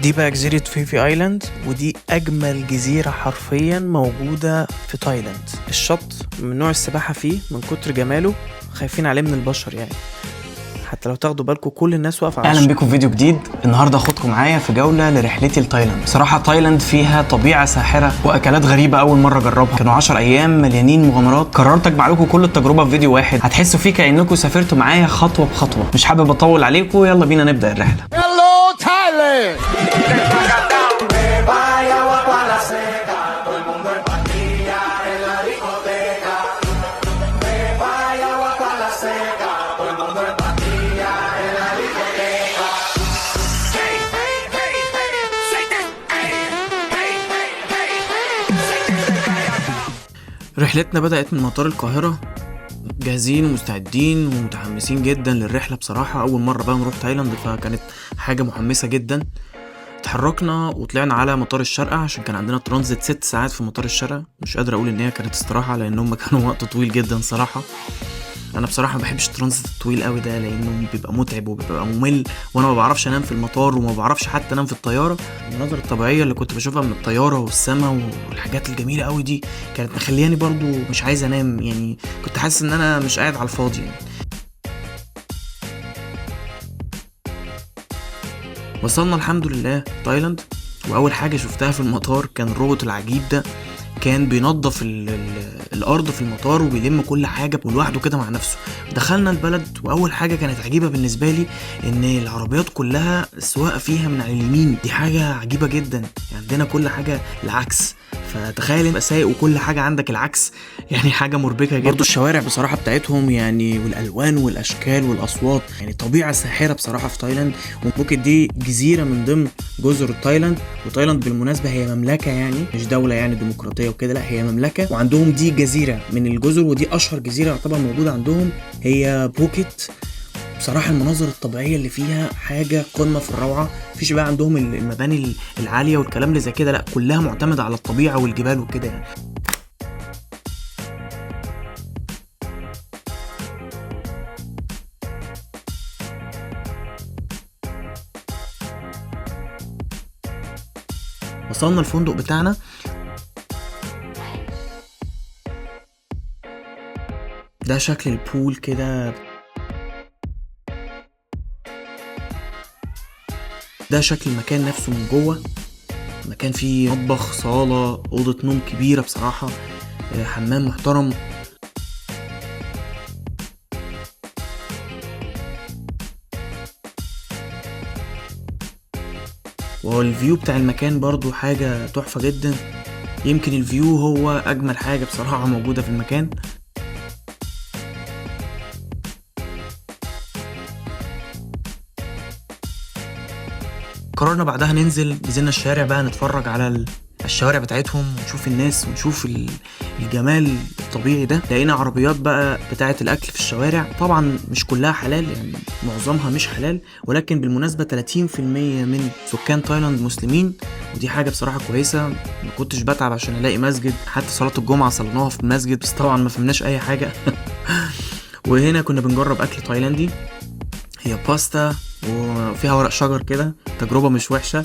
دي بقى جزيرة فيفي Island، ودي أجمل جزيرة حرفيا موجودة في تايلاند. الشط ممنوع السباحة فيه من كتر جماله، خايفين عليه من البشر يعني. حتى لو تاخدوا بالكم كل الناس واقفة على اهلا الشط. بكم في فيديو جديد. النهارده هاخدكم معايا في جولة لرحلتي لتايلاند. بصراحة تايلاند فيها طبيعة ساحرة واكلات غريبة اول مرة اجربها. كانوا 10 ايام مليانين مغامرات. قررت اجمع لكم كل التجربة في فيديو واحد هتحسوا فيه كانكم سافرتوا معايا خطوة بخطوة. مش حابب اطول عليكم، يلا بينا نبدا الرحلة. Hello, Thailand! رحلتنا بدأت من مطار القاهرة، جاهزين ومستعدين ومتحمسين جدا للرحلة. بصراحة أول مرة بقى نروح تايلاند، فكانت حاجة محمسة جدا. اتحركنا وطلعنا على مطار الشارقة عشان كان عندنا ترانزيت 6 ساعات في مطار الشارقة. مش قادر أقول إن هي كانت استراحة لأن هم كانوا وقت طويل جدا صراحة. أنا بصراحة ما بحبش الترانزيت الطويل قوي ده لأنه بيبقى متعب وبيبقى ممل، وأنا ما بعرفش أنام في المطار وما بعرفش حتى أنام في الطيارة. المناظر الطبيعية اللي كنت بشوفها من الطيارة والسماء والحاجات الجميلة قوي دي كانت مخلياني برضو مش عايز أنام، يعني كنت حاسس إن أنا مش قاعد على الفاضي يعني. وصلنا الحمد لله تايلاند، واول حاجة شفتها في المطار كان الروبوت العجيب ده. كان بينظف الارض في المطار وبيلم كل حاجة ولوحده كده مع نفسه. دخلنا البلد واول حاجة كانت عجيبة بالنسبة لي ان العربيات كلها السواقة فيها من على اليمين. دي حاجة عجيبة جدا، يعني عندنا كل حاجة العكس، فتخيل انت سايق وكل حاجة عندك العكس، يعني حاجة مربكه جدا. برضو الشوارع بصراحة بتاعتهم يعني والالوان والاشكال والاصوات، يعني طبيعة ساحرة بصراحة في تايلاند. وبوكيت دي جزيرة من ضمن جزر تايلاند، وتايلاند بالمناسبة هي مملكة، يعني مش دولة يعني ديمقراطية وكده، لا هي مملكة، وعندهم دي جزيرة من الجزر، ودي اشهر جزيرة يعتبر موجودة عندهم هي بوكيت. بصراحة المناظر الطبيعية اللي فيها حاجة قمة في الروعة. مفيش بقى عندهم المباني العالية والكلام اللي زي كده، لا كلها معتمدة على الطبيعة والجبال وكده يعني. وصلنا الفندق بتاعنا. ده شكل البول كده، ده شكل المكان نفسه من جوه. مكان فيه مطبخ، صالة، أوضة نوم كبيرة بصراحة، حمام محترم. وال view بتاع المكان برضو حاجة تحفة جدا. يمكن ال view هو أجمل حاجة بصراحة موجودة في المكان. قررنا بعدها نزلنا الشارع بقى نتفرج على الشوارع بتاعتهم ونشوف الناس ونشوف الجمال الطبيعي ده. لقينا عربيات بقى بتاعة الأكل في الشوارع، طبعا مش كلها حلال يعني معظمها مش حلال، ولكن بالمناسبة تلاتين في المية من سكان تايلاند مسلمين، ودي حاجة بصراحة كويسة. ما كنتش بتعب عشان ألاقي مسجد، حتى صلاة الجمعة صليناها في المسجد، بس طبعا ما فهمناش أي حاجة. وهنا كنا بنجرب أكل تايلاندي، هي باستا وفيها ورق شجر كده، تجربة مش وحشة.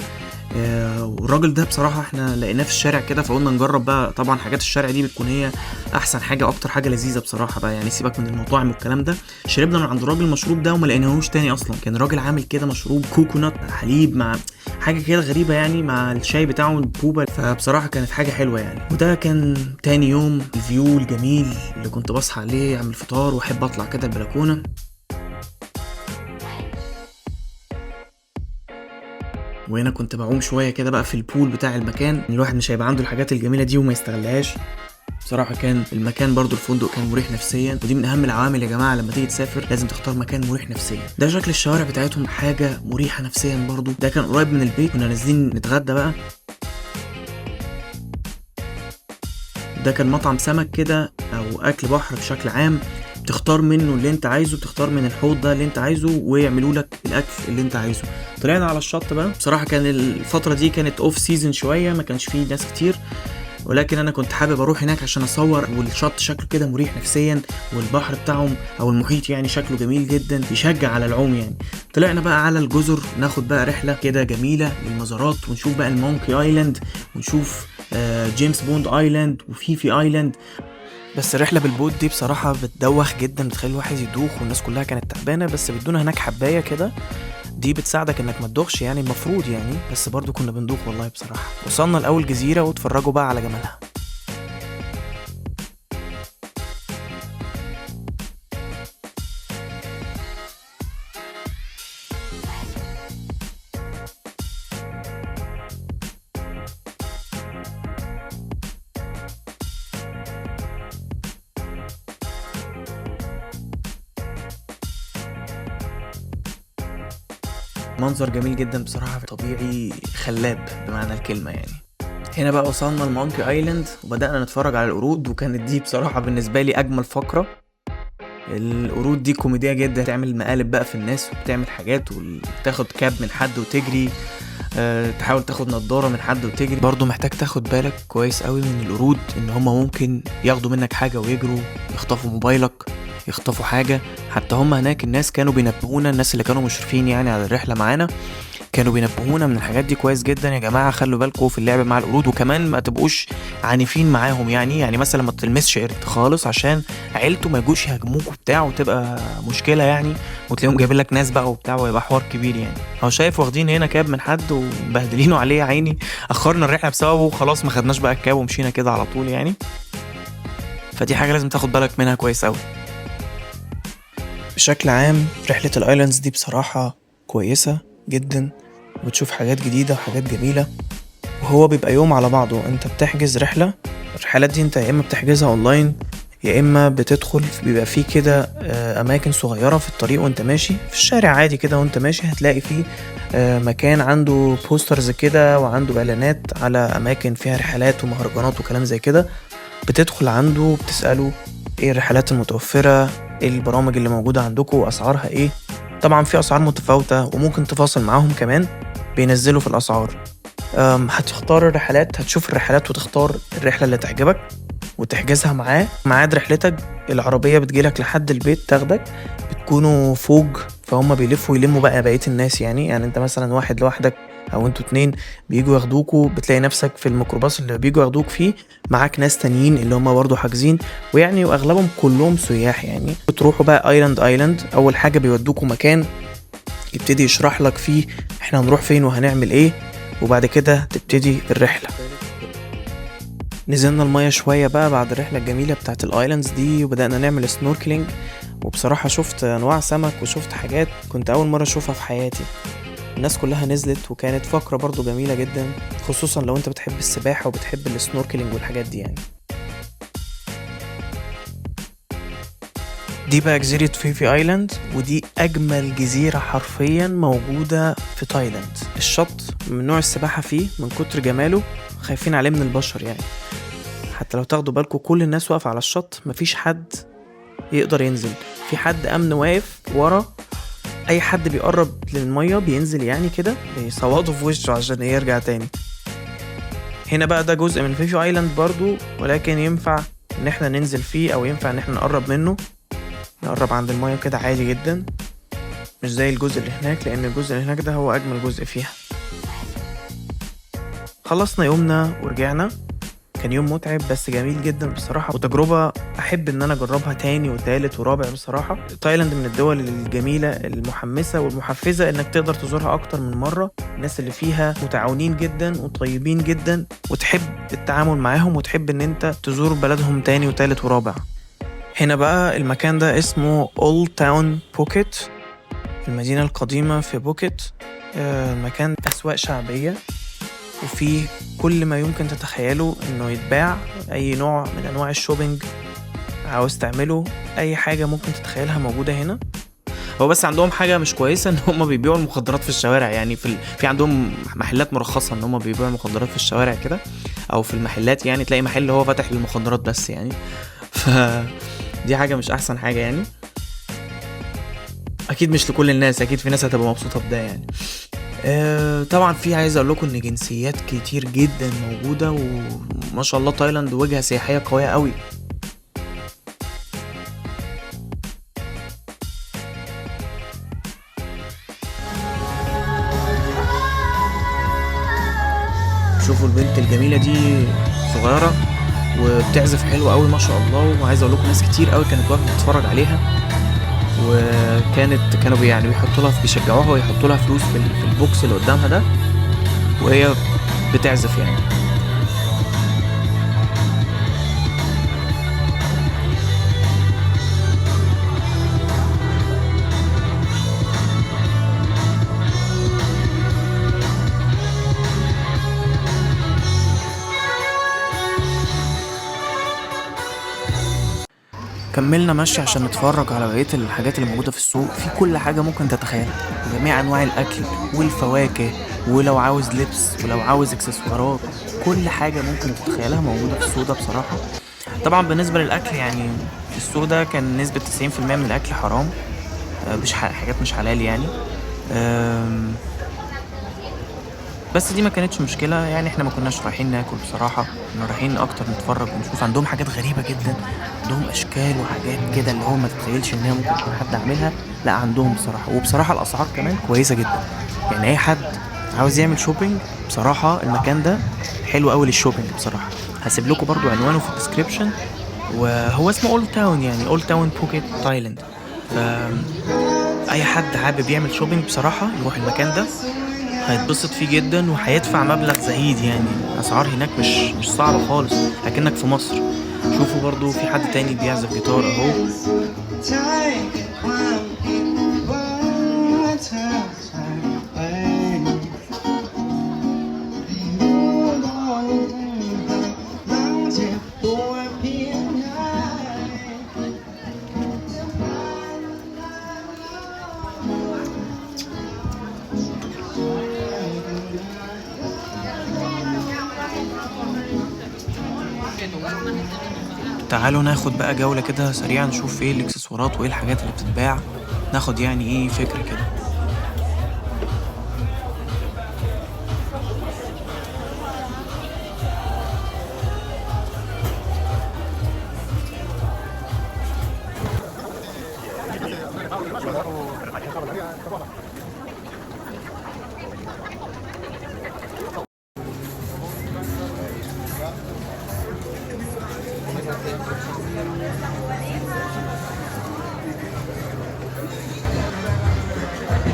والراجل ده بصراحة احنا لقيناه في الشارع كده فقلنا نجرب بقى. طبعا حاجات الشارع دي بتكون هي احسن حاجة واكتر حاجة لذيذة بصراحة بقى، يعني سيبك من المطاعم والكلام ده. شربنا من عند الراجل المشروب ده وما لقيناهوش تاني اصلا. كان الراجل عامل كده مشروب كوكونات حليب مع حاجة كده غريبة يعني، مع الشاي بتاعه البوبا، فبصراحة كانت حاجة حلوة يعني. وده كان تاني يوم، ال view الجميل اللي كنت بصحى عليه اعمل فطار واحب اطلع كده البلكونة. وهنا كنت بعوم شوية كده بقى في ال pool بتاع المكان. الواحد مش هيبقى عنده الحاجات الجميلة دي وما يستغلهاش. بصراحة كان المكان برضو الفندق كان مريح نفسيا، ودي من أهم العوامل يا جماعة لما تيجي تسافر لازم تختار مكان مريح نفسيا. ده شكل الشوارع بتاعتهم، حاجة مريحة نفسيا برضو. ده كان قريب من البيت، كنا نازلين نتغدى بقى. ده كان مطعم سمك كده أو أكل بحر بشكل عام، تختار منه اللي انت عايزه، تختار من الحوض ده اللي انت عايزه ويعملوا لك الاكل اللي انت عايزه. طلعنا على الشط بقى. بصراحة كان الفترة دي كانت off season شوية، ما كانش فيه ناس كتير، ولكن انا كنت حابب اروح هناك عشان اصور، والشط شكله كده مريح نفسيا، والبحر بتاعهم او المحيط يعني شكله جميل جدا، يشجع على العوم يعني. طلعنا بقى على الجزر، ناخد بقى رحله كده جميلة للمزارات، ونشوف بقى ال Monkey Island، ونشوف James Bond Island و Phi Phi Island. بس الرحلة بال boat دي بصراحة بتدوخ جدا، بتخلي الواحد يدوخ، والناس كلها كانت تعبانه، بس بيدونا هناك حبايه كده دي بتساعدك انك ما تدوخش يعني، المفروض يعني، بس برضو كنا بندوخ والله بصراحه. وصلنا لاول جزيرة واتفرجوا بقى على جمالها. منظر جميل جدا بصراحة، طبيعي خلاب بمعنى الكلمة يعني. هنا بقى وصلنا ال Monkey Island وبدأنا نتفرج على القرود، وكانت دي بصراحة بالنسبة لي أجمل فقرة. القرود دي كوميدية جدا، تعمل مقالب بقى في الناس، وبتعمل حاجات، وتاخد cap من حد وتجري، تحاول تاخد نضارة من حد وتجري. برضو محتاج تاخد بالك كويس قوي من القرود، ان هما ممكن ياخدوا منك حاجة ويجروا، يخطفوا موبايلك، يخطفوا حاجة. حتى هم هناك الناس كانوا بينبهونا، الناس اللي كانوا مشرفين يعني على الرحلة معانا كانوا بينبهونا من الحاجات دي كويس جدا. يا جماعة خلوا بالكم في اللعب مع القرود، وكمان ما تبقوش عنيفين معاهم يعني مثلا ما تلمسش قرد خالص عشان عيلته ما يجوش يهاجموك وبتاع، وتبقى مشكلة يعني، وتلاقيهم جايبين لك ناس بقى وبتاع، ويبقى حوار كبير يعني. هو شايف واخدين هنا cap من حد ومبهدلينه عليه يا عيني، اخرنا الرحلة بسببه وخلاص ما خدناش بقى ال cap ومشينا كده على طول يعني. فدي حاجة لازم تاخد بالك منها كويس قوي. بشكل عام رحلة ال islands دي بصراحة كويسة جدا، وبتشوف حاجات جديدة وحاجات جميلة، وهو بيبقى يوم على بعضه. انت بتحجز رحلة، الرحلات دي انت يا اما بتحجزها اونلاين يا اما بتدخل، بيبقى فيه كده اماكن صغيرة في الطريق وانت ماشي في الشارع عادي كده، وانت ماشي هتلاقي فيه مكان عنده posters كده وعنده اعلانات على اماكن فيها رحلات ومهرجانات وكلام زي كده. بتدخل عنده وبتسأله ايه الرحلات المتوفرة، ايه البرامج اللي موجودة عندكم واسعارها ايه. طبعا في اسعار متفاوتة وممكن تفاصل معاهم كمان، بينزلوا في الاسعار. هتختار الرحلات، هتشوف الرحلات وتختار الرحلة اللي تعجبك وتحجزها معاه. ميعاد رحلتك العربية بتجيلك لحد البيت تاخدك، بتكونوا فوج، فهم بيلفوا يلموا بقى بقية الناس يعني انت مثلا واحد لوحدك او انتوا اتنين بيجوا ياخدوكوا، بتلاقي نفسك في الميكروباص اللي بيجوا ياخدوك فيه معاك ناس تانيين اللي هم برضو حاجزين، ويعني واغلبهم كلهم سياح يعني. بتروحوا بقى island island، اول حاجة بيودوكوا مكان يبتدي يشرح لك فيه احنا هنروح فين وهنعمل ايه، وبعد كده تبتدي الرحلة. نزلنا المية شوية بقى بعد الرحلة الجميلة بتاعت ال islands دي، وبدأنا نعمل snorkeling، وبصراحة شفت انواع سمك وشفت حاجات كنت اول مرة اشوفها في حياتي. الناس كلها نزلت، وكانت فقرة برضو جميلة جدا، خصوصا لو انت بتحب السباحة وبتحب ال snorkeling والحاجات دي يعني. دي بقى جزيرة Phi Phi Island، ودي أجمل جزيرة حرفيا موجودة في تايلاند. الشط ممنوع السباحة فيه من كتر جماله، خايفين عليه من البشر يعني. حتى لو تاخدوا بالكم كل الناس واقفة على الشط، مفيش حد يقدر ينزل، في حد أمن واقف ورا، أي حد بيقرب للمية بينزل يعني كده بيصوته في وشه عشان يرجع تاني. هنا بقى ده جزء من Phi Phi Island برضو، ولكن ينفع إن احنا ننزل فيه أو ينفع إن احنا نقرب منه، نقرب عند المية كده عادي جدا، مش زي الجزء اللي هناك، لأن الجزء اللي هناك ده هو أجمل جزء فيها. خلصنا يومنا ورجعنا، كان يوم متعب بس جميل جدا بصراحة، وتجربة أحب إن أنا أجربها تاني وتالت ورابع بصراحة. تايلاند من الدول الجميلة المحمسة والمحفزة إنك تقدر تزورها أكتر من مرة. الناس اللي فيها متعاونين جدا وطيبين جدا، وتحب التعامل معاهم وتحب إن أنت تزور بلدهم تاني وتالت ورابع. هنا بقى المكان ده اسمه Old Town Phuket، المدينة القديمة في بوكيت. المكان أسواق شعبية وفيه كل ما يمكن تتخيله انه يتباع، اي نوع من انواع ال shopping عاوز تعمله، اي حاجة ممكن تتخيلها موجودة هنا. هو بس عندهم حاجة مش كويسة ان هم بيبيعوا المخدرات في الشوارع يعني، في عندهم محلات مرخصة ان هم بيبيعوا المخدرات في الشوارع كده او في المحلات يعني، تلاقي محل هو فاتح للمخدرات بس يعني، ف دي حاجة مش احسن حاجة يعني. اكيد مش لكل الناس، اكيد في ناس هتبقى مبسوطة بده يعني. طبعا في عايز اقول لكم ان جنسيات كتير جدا موجودة، وما شاء الله تايلاند وجهه سياحية قوية قوي. شوفوا البنت الجميلة دي، صغيرة وبتعزف حلو قوي ما شاء الله. وعايز اقول لكم ناس كتير قوي كانت واقفة بتتفرج عليها، كانوا يعني بيحطوا لها، بيشجعوها ويحطوا لها فلوس في ال box اللي قدامها ده وهي بتعزف يعني. كملنا مشي عشان نتفرج على بقية الحاجات اللي موجودة في السوق. في كل حاجة ممكن تتخيلها، جميع أنواع الأكل والفواكه، ولو عاوز لبس، ولو عاوز اكسسوارات، كل حاجة ممكن تتخيلها موجودة في السوق ده بصراحة. طبعا بالنسبة للأكل يعني السوق ده كان نسبة 90% من الأكل حرام، مش حاجات مش حلال يعني. بس دي ما كانتش مشكلة يعني، احنا ما كناش رايحين ناكل بصراحة، كنا رايحين اكتر نتفرج ونشوف. عندهم حاجات غريبة جدا، عندهم اشكال وحاجات كده اللي هو ما تتخيلش ان هي ممكن يكون حد عاملها، لا عندهم بصراحة. وبصراحة الاسعار كمان كويسة جدا يعني، اي حد عاوز يعمل shopping بصراحة المكان ده حلو قوي لل shopping بصراحة. هسيب لكم برضو عنوانه في ال description، وهو اسمه Old Town يعني، Old Town بوكيت تايلاند. اي حد حابب يعمل shopping بصراحة يروح المكان ده، هيتبسط فيه جدا وهيدفع مبلغ زهيد يعني. الاسعار هناك مش صعبة خالص، اكنك في مصر. شوفوا برضو في حد تاني بيعزف جيتار اهو. تعالوا ناخد بقى جولة كده سريعة، نشوف ايه الاكسسوارات وايه الحاجات اللي بتتباع، ناخد يعني ايه فكرة كده.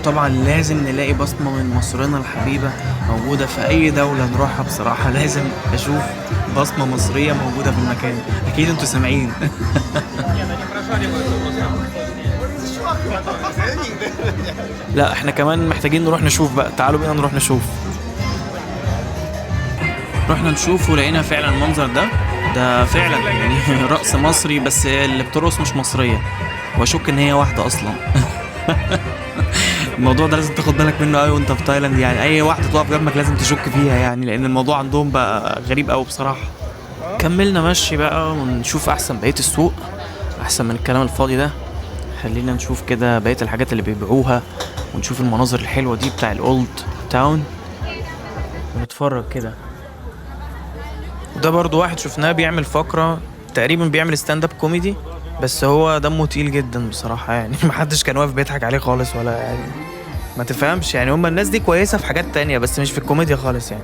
طبعا لازم نلاقي بصمة من مصرنا الحبيبة موجودة في أي دولة نروحها بصراحة، لازم أشوف بصمة مصرية موجودة في المكان. أكيد أنتوا سامعين. لا احنا كمان محتاجين نروح نشوف بقى، تعالوا بينا نروح نشوف. رحنا نشوف ولقينا فعلا المنظر ده، ده فعلا يعني رقص مصري، بس اللي بترقص مش مصرية، وأشك إن هي واحدة أصلا. الموضوع ده لازم تاخد بالك منه قوي وانت في تايلاند يعني، اي واحدة تقف جنبك لازم تشك فيها يعني، لان الموضوع عندهم بقى غريب قوي بصراحة. كملنا مشي بقى ونشوف احسن بقية السوق، احسن من الكلام الفاضي ده. خلينا نشوف كده بقية الحاجات اللي بيبيعوها، ونشوف المناظر الحلوة دي بتاع ال Old Town، ونتفرج كده. وده برضو واحد شفناه بيعمل فقره، تقريبا بيعمل stand up comedy، بس هو دمه تقيل جدا بصراحة يعني. محدش كان واقف بيضحك عليه خالص ولا يعني، ما تفهمش يعني، هما الناس دي كويسة في حاجات تانية بس مش في الكوميديا خالص يعني.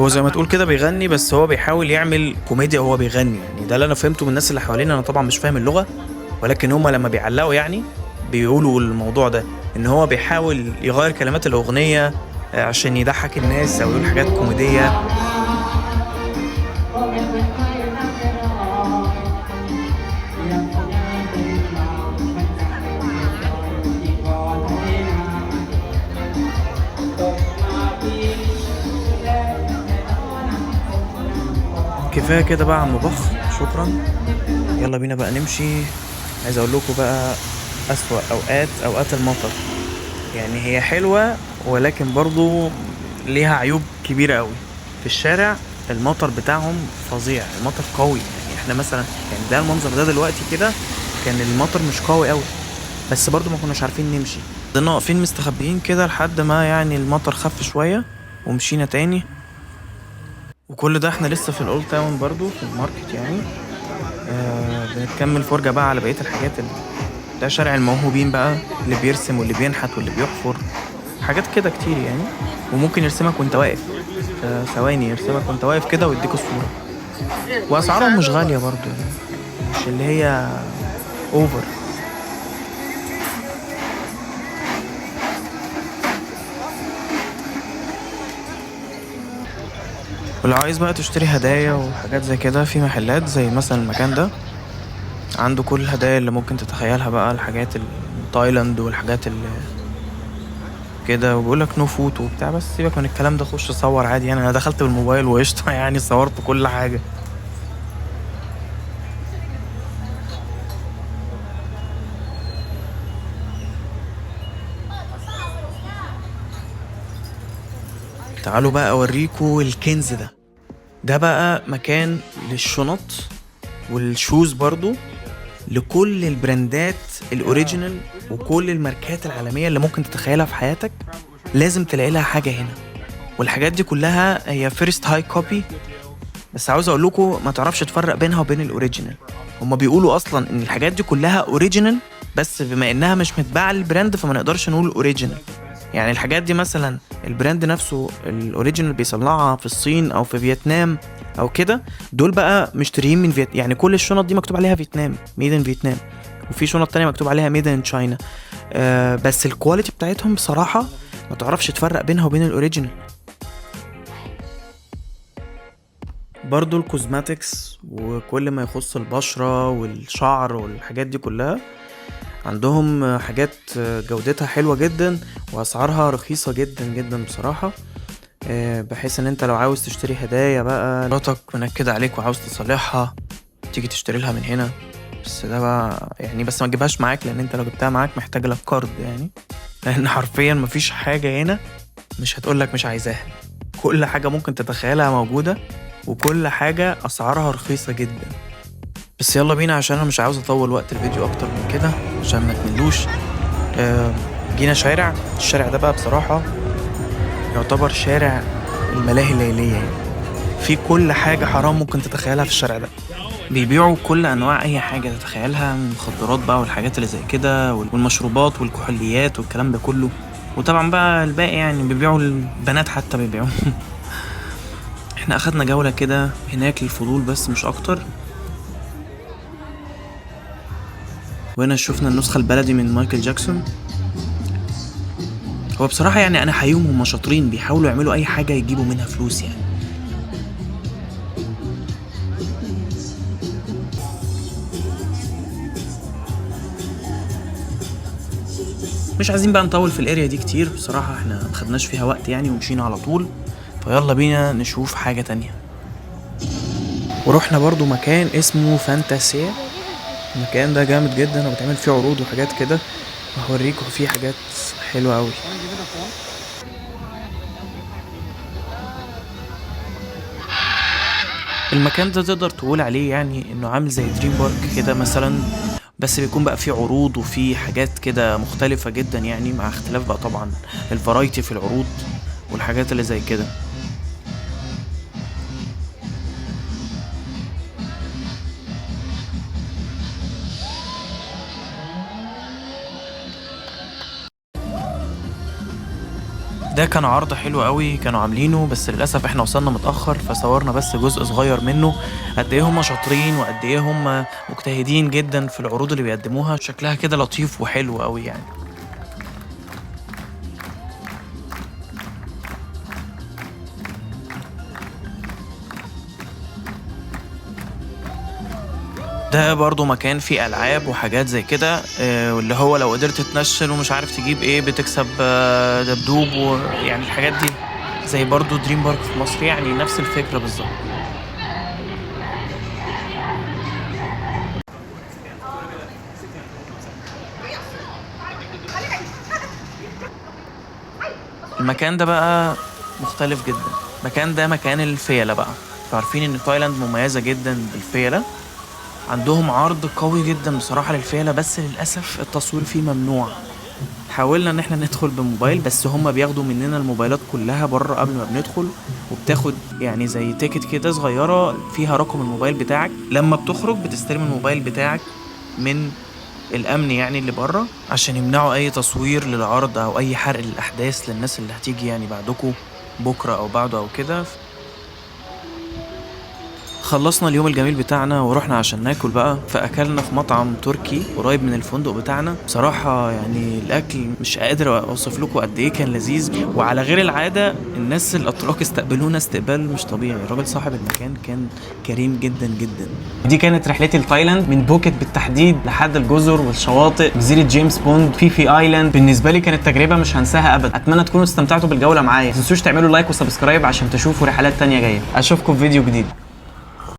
هو زي ما تقول كده بيغني، بس هو بيحاول يعمل كوميديا وهو بيغني يعني، ده اللي انا فهمته من الناس اللي حوالينا. انا طبعا مش فاهم اللغة، ولكن هما لما بيعلقوا يعني بيقولوا الموضوع ده، ان هو بيحاول يغير كلمات الأغنية عشان يضحك الناس او يقول حاجات كوميدية. كفاية كده بقى عم بخ، شكرا. يلا بينا بقى نمشي. عايز اقول لكم بقى اسوأ اوقات المطر يعني، هي حلوة ولكن برضو ليها عيوب كبيرة قوي. في الشارع المطر بتاعهم فظيع، المطر قوي يعني. احنا مثلا يعني ده المنظر ده دلوقتي كده كان المطر مش قوي قوي، بس برضو ما كناش عارفين نمشي. فضلنا واقفين مستخبيين كده لحد ما يعني المطر خف شوية ومشينا تاني. وكل ده احنا لسه في ال old town برضو في ال market يعني. بنكمل فرجة بقى على بقية الحاجات اللي ده شارع الموهوبين بقى، اللي بيرسم واللي بينحت واللي بيحفر، حاجات كده كتير يعني. وممكن يرسمك وانت واقف في ثواني، يرسمك وانت واقف كده ويديك الصورة. واسعارهم مش غالية برضو يعني، مش اللي هي over. ولو عايز بقى تشتري هدايا وحاجات زي كده، في محلات زي مثلا المكان ده عنده كل الهدايا اللي ممكن تتخيلها بقى، الحاجات تايلاند والحاجات اللي كده، وبيقولك no photo وبتاع، بس سيبك من الكلام ده، خش صور عادي يعني. انا دخلت بالموبايل وقشطه يعني، صورت كل حاجة. تعالوا بقى اوريكم الكنز ده. ده بقى مكان للشنط وال shoes برضو، لكل البراندات ال original وكل الماركات العالمية اللي ممكن تتخيلها في حياتك، لازم تلاقي لها حاجة هنا. والحاجات دي كلها هي first high copy، بس عاوز اقول لكم ما تعرفش تفرق بينها وبين ال original. هما بيقولوا اصلا ان الحاجات دي كلها original، بس بما انها مش متباعه لل brand فما نقدرش نقول original. يعني الحاجات دي مثلا ال brand نفسه ال original بيصنعها في الصين او في فيتنام او كده، دول بقى مشتريين من فيتنام. يعني كل الشنط دي مكتوب عليها فيتنام، made in فيتنام، وفي شنط تانية مكتوب عليها made in China. بس ال quality بتاعتهم بصراحة ما تعرفش تفرق بينها وبين ال original. برضو ال cosmetics وكل ما يخص البشرة والشعر والحاجات دي كلها عندهم حاجات جودتها حلوة جدا واسعارها رخيصة جدا جدا بصراحة. بحيث ان انت لو عاوز تشتري هدايا بقى مراتك منكدة عليك وعاوز تصالحها، تيجي تشتري لها من هنا. بس ده بقى يعني، بس ما تجيبهاش معاك، لان انت لو جبتها معاك محتاج لك card يعني، لان حرفيا مفيش حاجة هنا مش هتقولك مش عايزاها. كل حاجة ممكن تتخيلها موجودة، وكل حاجة اسعارها رخيصة جدا. بس يلا بينا عشان انا مش عاوز اطول وقت الفيديو اكتر من كده عشان ما تملوش. جينا شارع، الشارع ده بقى بصراحة يعتبر شارع الملاهي الليلية يعني، في كل حاجة حرام ممكن تتخيلها في الشارع ده. بيبيعوا كل أنواع أي حاجة تتخيلها، من مخدرات بقى والحاجات اللي زي كده، والمشروبات والكحوليات والكلام ده كله، وطبعا بقى الباقي يعني بيبيعوا البنات حتى بيبيعوا. احنا أخدنا جولة كده هناك للفضول بس مش أكتر. وهنا شفنا النسخة البلدي من مايكل جاكسون. هو بصراحة يعني أنا حيهم هم شاطرين، بيحاولوا يعملوا أي حاجة يجيبوا منها فلوس يعني. مش عايزين بقى نطول في ال area دي كتير بصراحة، احنا ما خدناش فيها وقت يعني ومشينا على طول. فيلا بينا نشوف حاجة تانية. ورحنا برضو مكان اسمه فانتاسيا. المكان ده جامد جدا وبتعمل فيه عروض وحاجات كده، وهوريكم فيه حاجات حلوة قوي. المكان ده تقدر تقول عليه يعني انه عامل زي دريم بارك كده مثلا، بس بيكون بقى فيه عروض وفيه حاجات كده مختلفة جدا يعني، مع اختلاف بقى طبعا ال variety في العروض والحاجات اللي زي كده. ده كان عرض حلو قوي كانوا عاملينه، بس للاسف احنا وصلنا متاخر فصورنا بس جزء صغير منه. قد ايه هم شاطرين وقد ايه هم مجتهدين جدا في العروض اللي بيقدموها، شكلها كده لطيف وحلو قوي يعني. ده برضو مكان فيه ألعاب وحاجات زي كده، واللي هو لو قدرت تنشل ومش عارف تجيب ايه بتكسب دبدوب، ويعني الحاجات دي زي برضو دريم بارك في مصر يعني، نفس الفكرة بالظبط. المكان ده بقى مختلف جدا، المكان ده مكان الفيلة بقى. انتوا عارفين ان تايلاند مميزة جدا بالفيلة، عندهم عرض قوي جدا بصراحة للفيلة، بس للأسف التصوير فيه ممنوع. حاولنا ان احنا ندخل بموبايل، بس هما بياخدوا مننا الموبايلات كلها بره قبل ما بندخل، وبتاخد يعني زي ticket كده صغيرة فيها رقم الموبايل بتاعك. لما بتخرج بتستلم الموبايل بتاعك من الامن يعني اللي بره، عشان يمنعوا اي تصوير للعرض او اي حرق للاحداث للناس اللي هتيجي يعني بعدكم بكره او بعده او كده. خلصنا اليوم الجميل بتاعنا ورحنا عشان ناكل بقى، فاكلنا في مطعم تركي قريب من الفندق بتاعنا. بصراحة يعني الاكل مش قادر اوصف لكم قد ايه كان لذيذ، وعلى غير العادة الناس الاتراك استقبلونا استقبال مش طبيعي. الراجل صاحب المكان كان كريم جدا جدا. دي كانت رحلتي لتايلاند، من بوكيت بالتحديد لحد الجزر والشواطئ، جزيرة جيمس بوند، في في Island. بالنسبة لي كانت تجربه مش هنساها ابدا. اتمنى تكونوا استمتعتوا بالجولة معايا. ما تنسوش تعملوا like و subscribe عشان تشوفوا رحلات تانية جايه. اشوفكم في فيديو جديد.